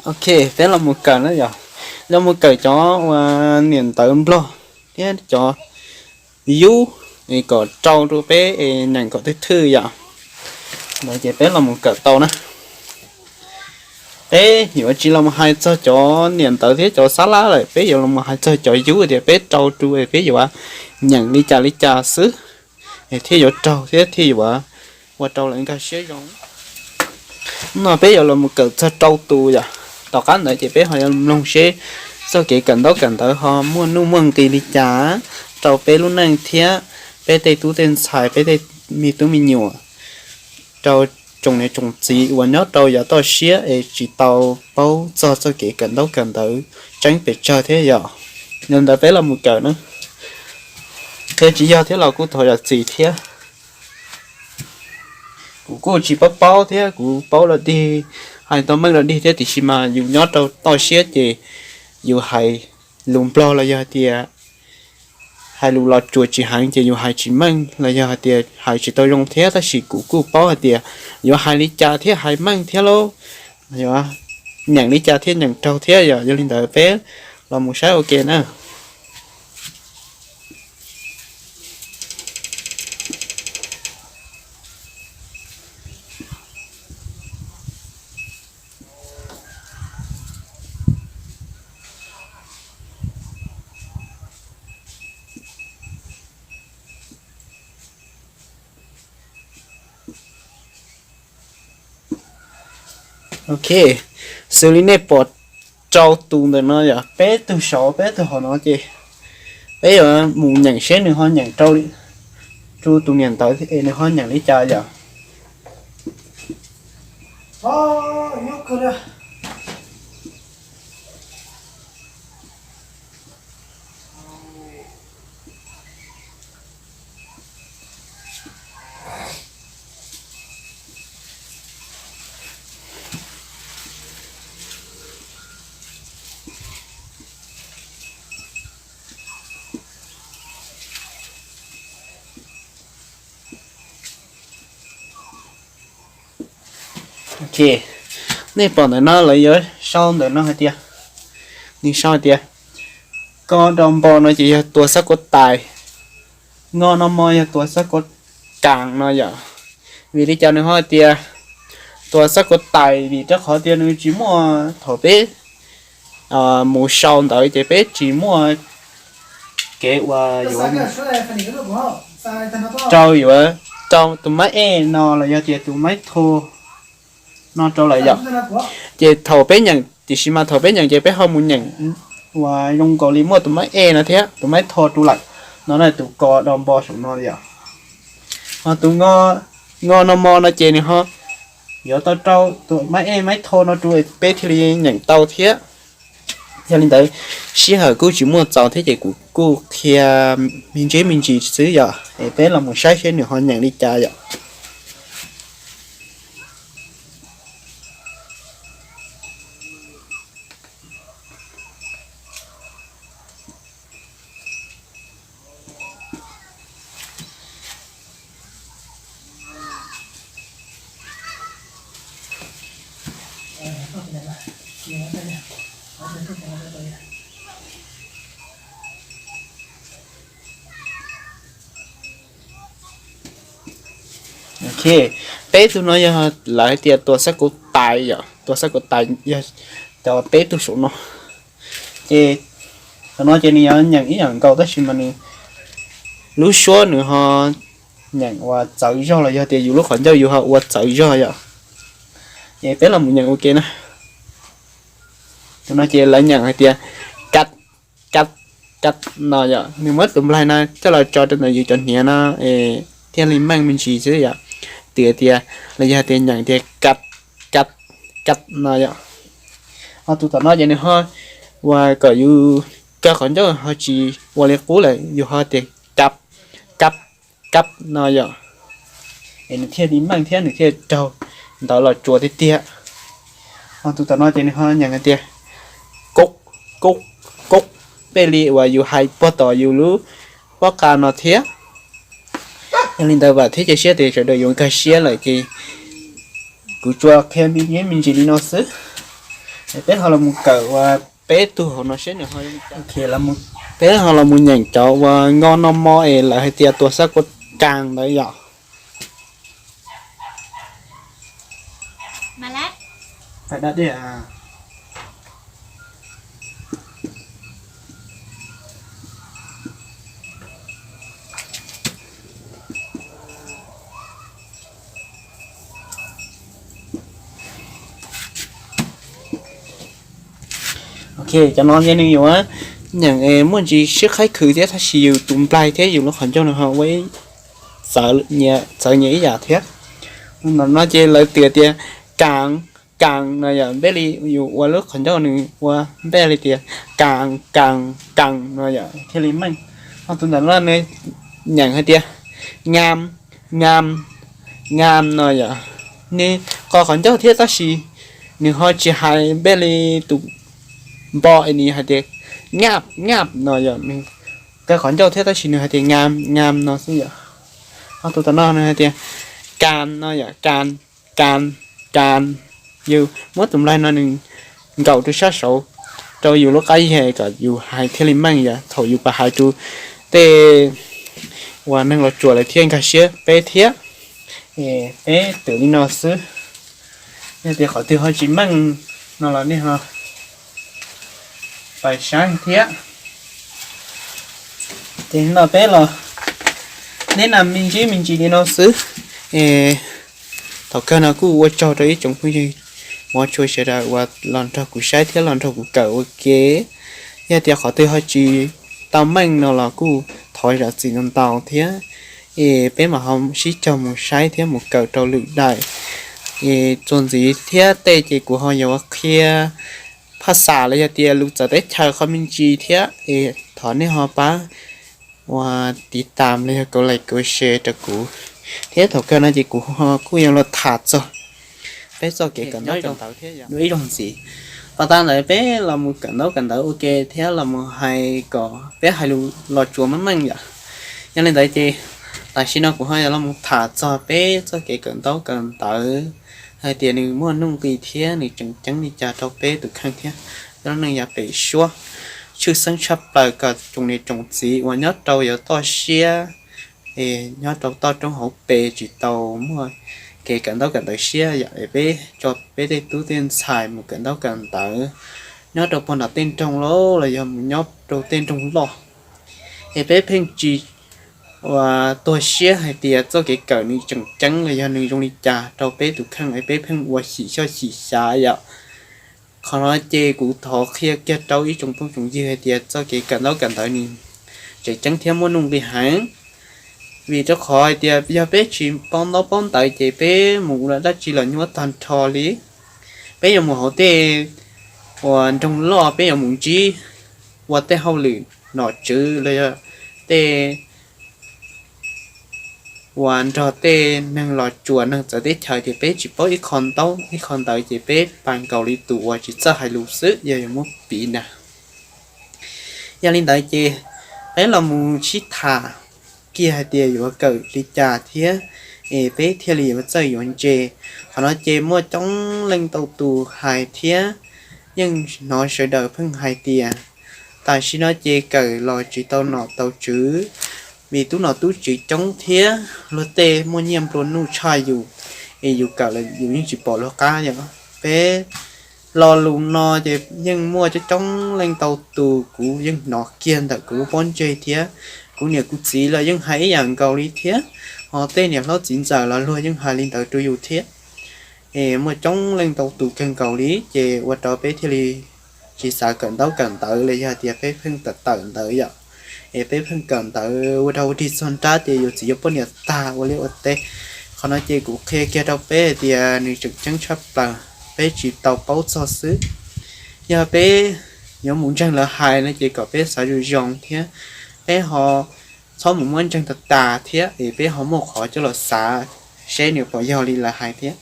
Ok, peb los mus kawm na yom. Los mus kawm cov uas niam ntawv nplog thiab cov yub es kom rau rau peb es nyeem kom twb thwj yom. Ntawd ces peb los mus kawm tau na. Peb yuav tsis los mus hais txog cov niam ntawv thiab cov xab lab lawm, peb yuav los mus hais txog cov yub tias peb rau rau es peb yuav nyeem li cas li cas xwb es thiaj yuav raug thiab thiaj yuav ua rau lawv nkag siab zoo. No peb yuav los mus kawm txog rau tus yom. Tom qab ntawd ces peb ho yuav mloog seb txoj kev kawm ntaub kawm ntawv ho muaj nuj muaj nqis li cas rau peb lub neej thiab peb tej tub tej ntxhais, peb tej me tub me nyuam, rau tsoom niam tsoom txiv uas nyob rau yav toj siab es tsis tau paub txog txoj kev kawm ntaub kawm ntawv tseeb pes tsawg thiab yom. Yog li ntawd peb los mus kawm na. Thiab tsis yog thiab los kuj thov zam txim thiab. Kuv kuj tsis paub paub thiab kuv paub los dig, hais tau meej los dig thiab, tiam sis mas yus nyob rau toj siab ces yus hais lus nplog los yog hais tias hais lus los tsuas tsis heev ces yus hais tsis meej los yog hais tias hais tsis tau zoo thiab, tab sis kuv kuj paub hais tias yuav hais li cas thiaj hais meej thiab lauj, yuav nyeem li cas thiaj nyeem raug thiab yom. Yog li ntawd peb los mus saib ua ke na. Ok, xws li nej pom rau tus ntawm no yom, peb tug saud peb tug hauv no ces peb yuav mus nyeem seb nws ho nyeem rau li, rau tus niam ntawv es nws ho nyeem li cas yom. Ok, nej pom ntawm no lawv yuav sau ntawm no hais tias, nws sau hais tias, ko do npo no ces yog tua xab kuav tais, ngo no mo yog tua xab kuav kaas no yom. Vim li cas nws ho hais tias tua xab kuav tais? Vim rau qhov tias nws tsis muaj, thaum peb mus sau ntawv ces peb tsis muaj kev uas yuav rau, yuav rau tus maib ej no los yog tias tus maib tho no rau lawm yom. Ces thaum peb nyeem, tiam sis mas thaum peb nyeem ces peb ho mus nyeem uas zoo nkaus li muaj tus maib ej no thiab tus maib tho rau lawm. No na tus ko do npo saum no yom. Ho tus ngo no mo no ces nws ho yuav tau rau tus maib ej maib tho no rau peb thiaj li nyeem tau thiab. Yog li ntawd sij hawm kuj tsis muaj txaus thiab ces kuv kuj qhia me ntsis me ntsis xwb yom, es peb los mus saib seb nws ho nyeem li cas yom. Ok, peb tug no yog lawv hais tias tua xab kuv tais yom, tua xab kuv tais yog cov peb tug saum no. Ces thaum no ces nws yuav nyeem ib yam nkaus tab sis mas nws lub suab nws ho nyeem uas txawv zog los yog tias yus lub qhov ncauj yus ho ua txawv zog yom. Ces peb los mus nyeem ua ke na. Thaum no ces lawv nyeem hais tias kat, kat, kat no yom. Nws muab tus nplaig no coj los tso rau ntawm yus cov hniav no es thiaj li meej me ntsis xwb yom. Twb tias los yog tias nyeem tias kat, kat, kat no yom. Ho tus tom no ces nws ho uas kom yus kawg qhov ncauj ho tsis ua li qub lawm, yus ho tias kab, kab, kab no yom. Es nws thiaj li meej thiab nws thiaj raug ntawv los tsuas tiag tiag. Ho tus tom no ces nws ho nyeem hais tias kub, kub, kub, peb li uas yus hais puag tom yus lub pob qa no thiab. Yog li ntawd vam thiab cia siab tias sawv daws yuav nkag siab lawm ces kuv tsuas qhia me ntsis li no xwb. Peb ho los mus kawm ua peb tug hauv no seb nws ho, peb ho los mus nyeem cov uas nkauj noj mov es lawv hais tias tua xab kua kaas ntawd yom. Ok, cov no ces nws yuav nyeem muaj ntsis siab qhaib khwv thiab tab sis yus tus nplaig thiab yus lub qhov ncauj nws ho ua ib, txawv nyias ib yam thiab. Ntawm no ces lawv twb tias kaas, kaas no yom, npej li yus ua lub qhov ncauj nws ua npej li tias kaas, kaas, kaas no yom thiaj li meej. Ho tus ntawm no nws nyeem hais tias nyam, nyam, nyam no yom, nws qo qhov ncauj thiab tab sis nws ho tsis hais npej li tus npo es nws hais tias nyam, nyam no yom, nws kaw qhov ncauj thiab tab sis nws hais tias nyam, nyam no xwb yom. Ho tus tom no nws hais tias kas no yom, kas, kas, kas. Yus muab tus nplaig no nws nkaum rau sab saud rau yus lub qab yag kom yus hais thiaj li meej yom. Thaum yus pab hais rau tej uas neeg los tsuas lawv thiaj nkag siab peb thiab. Peb twb li no xwb. Yog tias qhov twg ho tsis meej no los nej ho pais saib thiab. Ces no peb los neb na me ntsis me ntsis li no xwb. Thaum kawg no kuj ua tsaug rau ib tsoom phooj ywg uas tshua sawv daws uas los nrog kuv saib thiab los nrog kuv kawm ua ke. Yog tias qhov twg ho tsis tau meej no los kuj thov zam txim ntau ntau thiab. Es peb mam ho sib cog mus saib thiab mus kawm rau lwm daim. Es txuas ntxiv thiab tej ces kuv ho yuav qhia phaj xas los yog tias lus txawv teb chaws qhov me ntsis thiab es thov nej ho pab ua tiv tam los yog kauv like kauv share rau kuv. Thiab thaum kawg no ces kuv ho kuj yuav los tham txog peb txoj kev kawm ntaub kawm ntawv thiab ib zaug ntxiv. Pas tas ntawd peb los mus kawm ntaub kawm ntawv ua ke thiab los mus hais kom peb hais lus los tsuas meej meej yom. Yog li ntawd ces tam sim no kuv ho yuav los mus tham txog peb txoj kev kawm ntaub kawm ntawv hais tias nws muaj nuj nqis thiab nws tseem ceeb li cas rau peb tus kheej thiab cov neeg yav pem suab. Tshwj xeeb tshaj plaws kom tsoom niam tsoom txiv uas nyob rau yav toj siab es nyob rau toj roob hauv pes tsis tau muaj kev kawm ntaub kawm ntawv siab yom, es peb tso peb tej tub tej ntxhais mus kawm ntaub kawm ntawv nyob rau puag nram tej nroog los los yog mus nyob rau tej nroog loj. Es peb pheej tsis ua tuag siab hais tias txoj kev kawm nws tseem ceeb los yog nws zoo li cas rau peb tus kheej es peb pheej ua xyim xyoj xyim xyav yom. Qhov no ces kuv thov qhia kiag rau ib tsoom phooj tsoom ywg hais tias txoj kev kawm ntaub kawm ntawv nws tseem ceeb thiab muaj nuj nqis heev. Vim rau qhov hais tias yog peb tsis paub ntaub paub ntawv ces peb mus ua dab tsi los nyuaj tag nrho li. Peb yuav mus hauv tej uas nroog loj peb yuav mus ntsib ua tej hauj lwm nom tswv los yog tej uas nrog tej neeg los tsuas neeg txawv teb chaws ces peb tsis paub ib qho ntaub ib qho ntawv ces peb pas nkaus li tus uas tsis txawj hais lus xwb yog yuav muab piv na. Yog li ntawd ces peb los mus sib tham kiag hais tias yuav kawm li cas thiab es peb thiaj li yuav txawj yuav ntse. Qhov no ces muaj coob leej ntau tus hais thiab yeej hnov sawv daws pheej hais tias tam sim no ces kawm los tsis tau nom tau tswv, vim tub nom tub tswv coob thiab luag tej muaj nyiaj nplua nuj tshaj yus, es yus kawm los yus yeej tsis pom luag qab yom. Peb lo lus no ces yeej muaj coob coob leej ntau tus, kuv yeej hnov kiag ntawm kuv lub pob ntseg thiab kuv niam kuv txiv los yeej hais ib yam nkaus li thiab, ho tej niam hlob txiv ntxawm los luag yeej hais li ntawd rau yus thiab. Es muaj coob leej ntau tus kawg nkaus li ces ua rau peb thiaj li tsis xav kawm ntaub kawm ntawv li, yog tias peb pheej tawm tawm ntawd yom, es peb pheej kawm ntawv ua rau ua rig txog nrab ces yuav txiv yuav poj niam tag ua liaj ua teb. Qhov no ces kuv qhia kiag rau peb hais tias nws tseem ceeb tshaj plaws, peb tsis tau paub txog xwb. Yog peb yuav mus ntseeg lawv hais no ces kom peb xav zoo zoo thiab peb ho txhob mus muab ntseeg tas tas thiab es peb ho muaj qhov coj los xav seb nws puas yog li lawv hais thiab.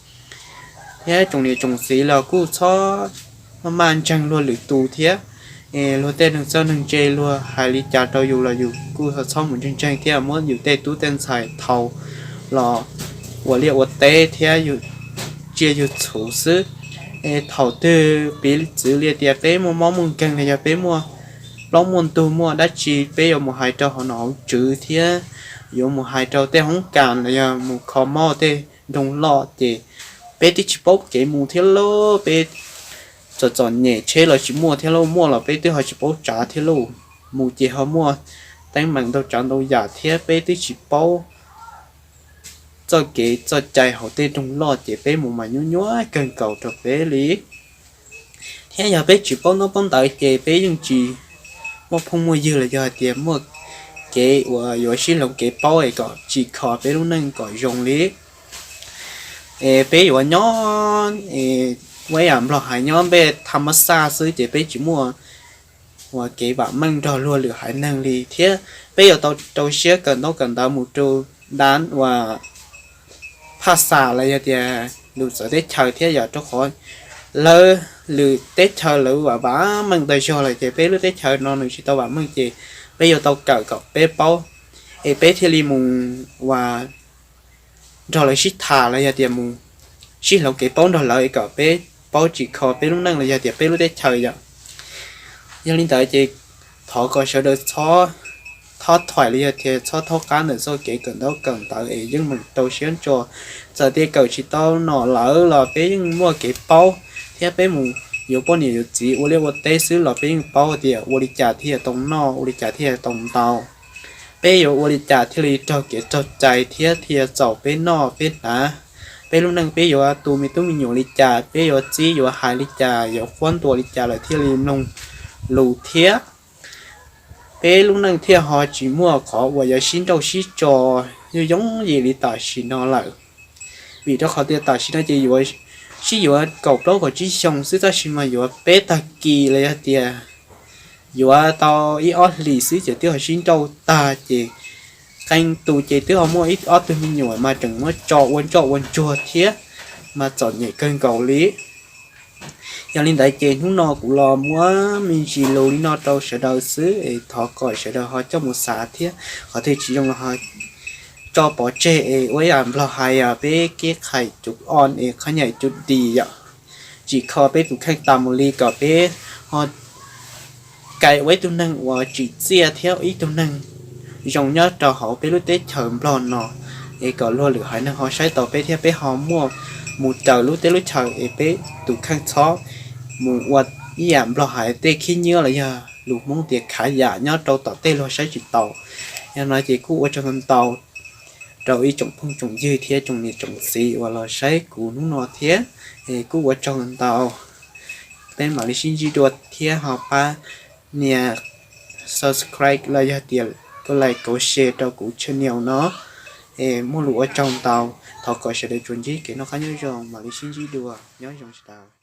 Thiab tsoom niam tsoom txiv los kuj txhob maj maj ntseeg luag lwm tus thiab. Es luag tej neeg txawj neeg ntse luag hais li cas rau yus los yus kuj txhob mus ntseeg ntseeg thiab muab yus tej tub tej ntxhais thaum los ua liaj ua teb thiab yus tsiaj yus txhu xwb. Es thaum twg piv txwv li tias peb muaj mob muaj nkeeg los yog peb muaj plaub muaj ntug muaj dab tsi, peb yuav mus hais rau hauv nom hauv tswv thiab yuav mus hais rau tej hoob kas los yog mus kho mob tej nroog loj ces peb twb tsis paub kev mus thiab lauj. Peb txom txom nyem, tsheb los tsis muaj thiab lauj, muaj los peb twb ho tsis paub tsav thiab lauj. Mus ces ho muaj teeb meem ntau tsav ntau yam thiab peb twb tsis paub txoj kev txoj cai hauv tej nroog loj ces peb mus mas nyuaj nyuaj kawg nkaus rau peb li. Thiab yog peb tsis paub ntaub paub ntawv ces peb yeej tsis muaj phooj muaj ywg los yog hais tias muaj kev uas yuav sib hloov kev paub es kom tsim kho peb lub neej kom zoo li. Es peb yuav nyob, es ua ib yam Nplog hais nyob npej tha mab xaj xwb ces peb tsis muaj uas kev vam meej nrog luag lwm haiv neeg li thiab peb yuav tau rau siab kawm ntaub kawm ntawv mus rau dab uas phaj xas los yog tias lus txawv teb chaws thiab yom, rau qhov lawv lwm teb chaws lawv vam vam meej tas zog lawm ces peb lub teb chaws no nws tsis tau vam meej ces peb yuav tau kawm kom peb paub es peb thiaj li mus uas nrog lawv sib tham los yog tias mus sib hloov kev paub nrog lawv kom peb paub tsim kho peb lub neej los yog tias peb lub teb chaws yom. Yog li ntawd ces thov kom sawv daws txhob thaub thuam los yog tias txhob thaub qab ntawm txoj kev kawm ntaub kawm ntawv es yeej meem rau siab ntso. Txawm tias kawm tsis tau nom lawv los peb yeej muaj kev paub thiab peb mus yuav poj niam yuav txiv ua liaj ua teb xwb los peb yeej paub tias ua li cas thiaj tau noj, ua li cas thiaj tau ntau, peb yuav ua li cas thiaj li raug kev raug cai thiab thiaj txaus peb noj peb hnav. Peb lub neej peb yuav tu me tub me nyuam li cas, peb yuav txib yuav hais li cas, yuav quab ntuas li cas lawm thiaj li mloog lus thiab. Peb lub neej thiaj ho tsis muaj qhov uas yuav sib nrauj sib tso yooj yooj yim li tam sim no lawm. Vim rau qhov tias tam sim no ces yuav sib yuav kaum plaub kaum tsib xyoo xwb tab sis mas yuav peb tag kis los yog tias yuav tau ib ob hlis xwb ces twb ho sib nrauj tag ces qee tus ces twb ho muaj ib ob tug me nyuam mas tseem muab tso ua ntsoj ua ntsuag thiab mas txom nyem kawg nkaus li. Yog li ntawd ces hnub no kuv los muab me ntsis lus li no rau sawv daws xwb es thov kom sawv daws ho coj mus xav thiab qhov twg tsis zoo los ho tso pov tseg es ua ib yam Nplog hais peb keb qhais cuv on es qhov nyaim cuv dis yom. Tsim kho peb tus kheej tas mus li kom peb ho kais ua ib tug neeg uas tsim txiaj thiab ib tug neeg zoo nyob rau hauv peb lub teb chaws Nplog no es kom luag lwm haiv neeg ho saib tau peb thiab peb ho muaj mus raws lub teb lub chaws es peb tus kheej txhob mus ua ib yam Nplog hais tej khib nyiab los yog lus Hmoob tias khav yam nyob rau tom tej luag saib tsis taus. Yog no ces kuj ua tsaug ntau rau ib tsoom phooj tsoom ywg thiab tsoom niam tsoom txiv uas los saib kuv hnub no thiab es kuj ua tsaug ntau. Peb mam li sib ntsib dua thiab ho pab nias subscribe los yog tias like, share rau kuv channel no es muaj lus ua tsaug ntau. Thov kom sawv daws tsuas ntsib kev noj qab nyob zoo, mam li sib ntsib dua, nyob zoo sawv daws.